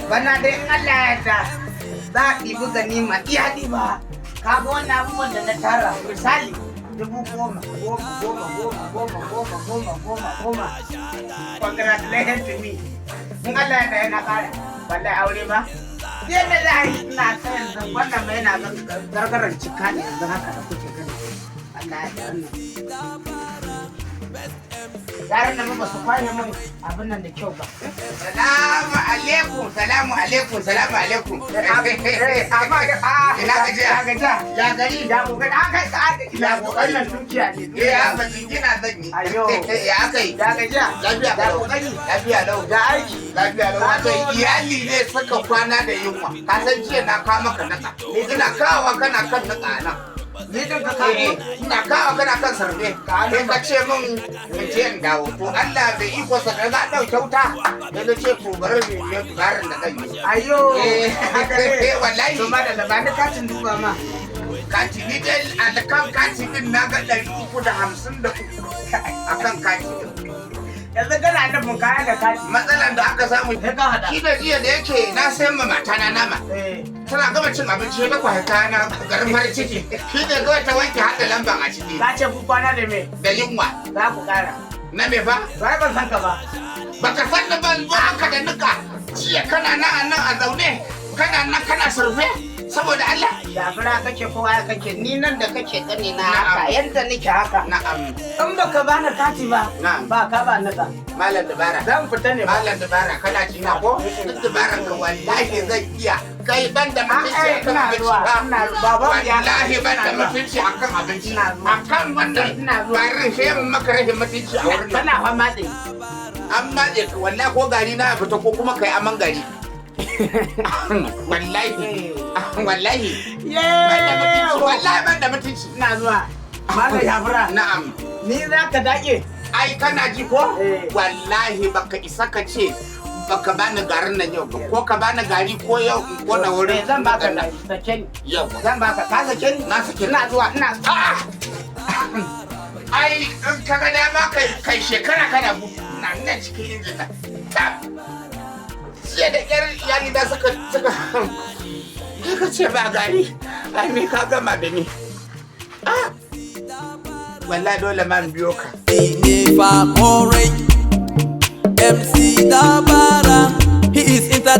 Bana dai in Allah ya yarda za a ɗibi ganima iya ɗiba. Kaga wannan abubuwan da na tara, misali 10,000, 10, 10, 10, 10, 10, 10, 10, 10. Congratulations to me. In Allah ya yarda yana ƙara. Wallahi aure ba. Yadda za a yi ina ta yanzu wannan mai yana gargaran cika ne yanzu haka da kuke gani. Allah ya yarda wannan. Yaran nan ba su kwashe min abin nan da kyau ba. Salamu alaikum, salamu alaikum, salamu alaikum. Amma Ina gajiya? Ya gajiya. Ya gari? Ya kokari an kai ka Ya kokari. Wannan dukiya ne. Eh, haka jingina zan yi. Ayo. Ya aka yi? Ya gajiya. Lafiya Ya kalau. kokari. Lafiya lau. Ya aiki. Lafiya lau. Wato Ka zo- iyali ne suka kwana da yunwa. Ka san jiya na kawo maka naka. Ina kawowa kana kan naka nan. Ni din ka kawo. Eh, ina kawo kana kan sarfe. Sai ka ce min in je in dawo. To Allah bai iko sa da za a ɗauke wuta. Sai na ce to bari in yi tsarin da zan yi. Ayo. Eh, Haka ne. wallahi. To ma da labani katin duba ma. Kati ni dai a kan kati din na ga 353 a kan kati din. Yanzu kana nufin kaya da kati. Matsalan da aka samu Sai ka hada. shi da jiya da yake na sayan ma matana nama. Tana gama cin abinci na kwashe kayana garin farin ciki. Shi ne kawai ta wanke haɗa lamban a ciki. Ka ce ku kwana da me? Da yunwa. Za ku kara. Na me fa? Ba ban san ka ba. Baka san da ban zo haka da nika. Jiya kana nan a nan a zaune. Kana nan kana surfe. Saboda Allah. Jafira kake ko waya kake, ni nan da kake gani na Na'am. haka yadda nake haka. Na'am. In baka bani kati ba, Na'am. ba ka ba nika. Malam Dabara. Zan fita ne ba. Malam Dabara, kana ji na ko? Duk dabaran ka wallahi zan iya. Kai ban da mutunci A'a, akan ina abinci zuwa, ba. ina zuwa. Baban ya- Wallahi ban da ina zuwa. mutunci akan abinci. Ina zuwa. Akan wannan Ina zuwa. barin sai mun maka rashin mutunci a wurin nan. Kana fa matse. An matse ka wallahi, ko gari na fita ko kuma kai aman gari. Wallahi. Wallahi. Ban da mutunci. Wallahi ban da mutunci. Ina zuwa. Malam Jafira. Na'am. Ni za ka dake. Ai kana ji ko? Eh. Wallahi baka isa ka ce baka bani garin nan yau ba. Ko ka bani gari ko yau in kona wurin. Eh, zan baka gari. Sake ni. Yau. Zan baka. Ka sake ni? Na sake. Ina zuwa, ina A'a! Ai in ka ga dama kai shekara kana gudu na nan cikin injin nan. Tab! Jiya da ƙyar iyali na suka ce ba gari. Ai me ka gama da ni. Ah! Wallahi dole ma in biyo ka. Nefa correct. MC Dabara, he is inter